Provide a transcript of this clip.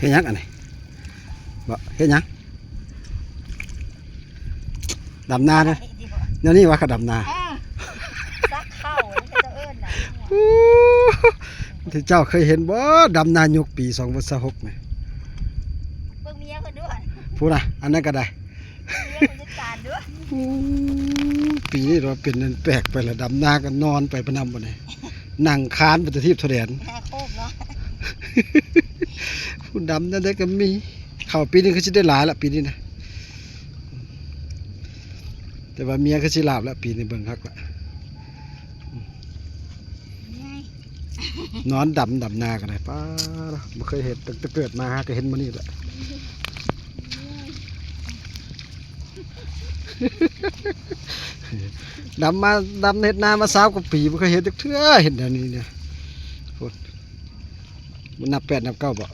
ເຮັດຫຍັງອັນນີ້? ບໍ່ ເຮັດຫຍັງ? ດຳນາເດ້. ແນວນີ້ວ່າເຂົາດຳນາ. ເອີ ຊັກເຂົ້າ ມັນເປັນຕາເອີ້ນນະ. ໂອ້ ທີ່ເຈົ້າເຄີຍເຫັນບໍ່ ດຳນາຍຸກປີສອງພັນຊາວຫົກນີ້? ເບິ່ງເມຍເພິ່ນດ້ວຍ. ພຸ້ນນະ ອັນນັ້ນກໍໄດ້. ເມຍເພິ່ນຈັດການດ້ວຍ. ໂອ້ ປີນີ້ວ່າເປັນອັນແປກໄປລະ ດຳນາກໍນອນໄປປະນຳບັດນີ້. ນັ່ງຄານໄປແຕ່ທີບທົ່ວແດນ ຫາໂຄກເນາະ. ຜູ້ດຳແນວໃດກໍມີ. ເຂົ້າປີນີ້ຄືຊິໄດ້ຫຼາຍລະ ປີນີ້ນະ. ແຕ່ວ່າເມຍຄືຊິລາບລະ ປີນີ້ເບິ່ງຄັກລະ. ນອນດຳ ດຳນາກໍໄດ້. ປ້າ ບໍ່ເຄີຍເຫັນ ຕັ້ງແຕ່ເກີດມາຫາກໍເຫັນມື້ນີ້ແຫຼະ. ດຳມາ ດຳເຮັດນາມາຊາວກວ່າປີ ບໍ່ເຄີຍເຫັນຈັກເທື່ອ ເຫັນແນວນີ້ນະ. ໂອ້ ມັນນັບແປດນັບເກົ້າບໍ?